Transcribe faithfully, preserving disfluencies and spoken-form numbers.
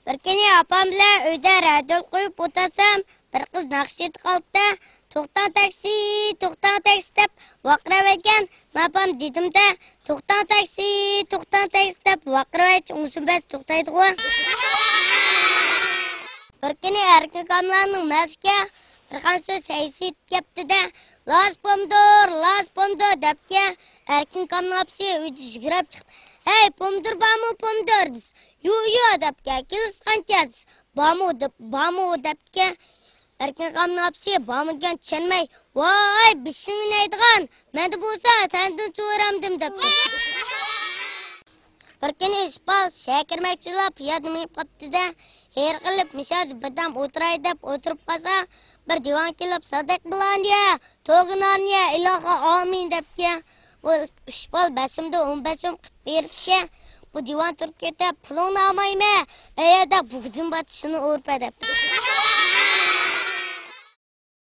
بىر كۈنى ئاپام بىلەن ئۆيدە رادىيو قويۇپ ئولتۇرسام، بىر قىز ناخشا ئېيتىپ قالىپتۇ. «توختاڭ تاكسى، توختاڭ تاكسى» دەپ ۋارقىراۋەرگەن. مەن ئاپام دېدىمدە، «توختاڭ تاكسى، توختاڭ تاكسى» دەپ ۋارقىراۋەرچە ئوڭشىمۇ بەرسە توختايدىغۇ. بىر كۈنى ئەركىن كاملاننىڭ مەسىكە بىر خانە سۆز ھەيسىيىپ كەپتىدە، «لاس پومدور، لاس پومدور» دەپكە. ئەركىن كامنىڭ ئاپىسى ئۆيدە يۈگۈرۈپ چىقىپ، «ھەي، پومدور بارمۇ، پومدور؟» دېسە، «يو، يو» دەپكە. «كىلوسى قانچە؟» دېسە، «بارمۇ» دەپ، «بارمۇ» دەپتىكەن. ئەركىن كامنىڭ ئاپىسى بارمىكەن چۈشەنمەي، «ۋاي، بېشىڭنى يەيدىغان، مەندە بولسا سەندىن سورامدىم» دەپتۇ. بىر كۈنى ئىشپال شەھەرگە كىرمەكچى بولۇپ، پىيادە مېڭىپ قاپتىدە، ھېرىقىلىپ مۇشۇ يەردە بىردەم ئولتۇراي دەپ ئولتۇرۇپ قالسا، بىر دىۋان كېلىپ، «سادىق بىلانىيە، توغىنانىيە، ئىلاھا ئامىن» دەپكەن. بۇ ئىشپال بەسىمدە ئون بەسىم قىلىپ بېرىپكەن. بۇ دىۋان تۇرۇپ كېتىپ، «پۇلۇڭنى ئالمايمەن، ئەيەردە بۇغدىم بار، شۇنى ئۇرۇپ» دەپتۇ.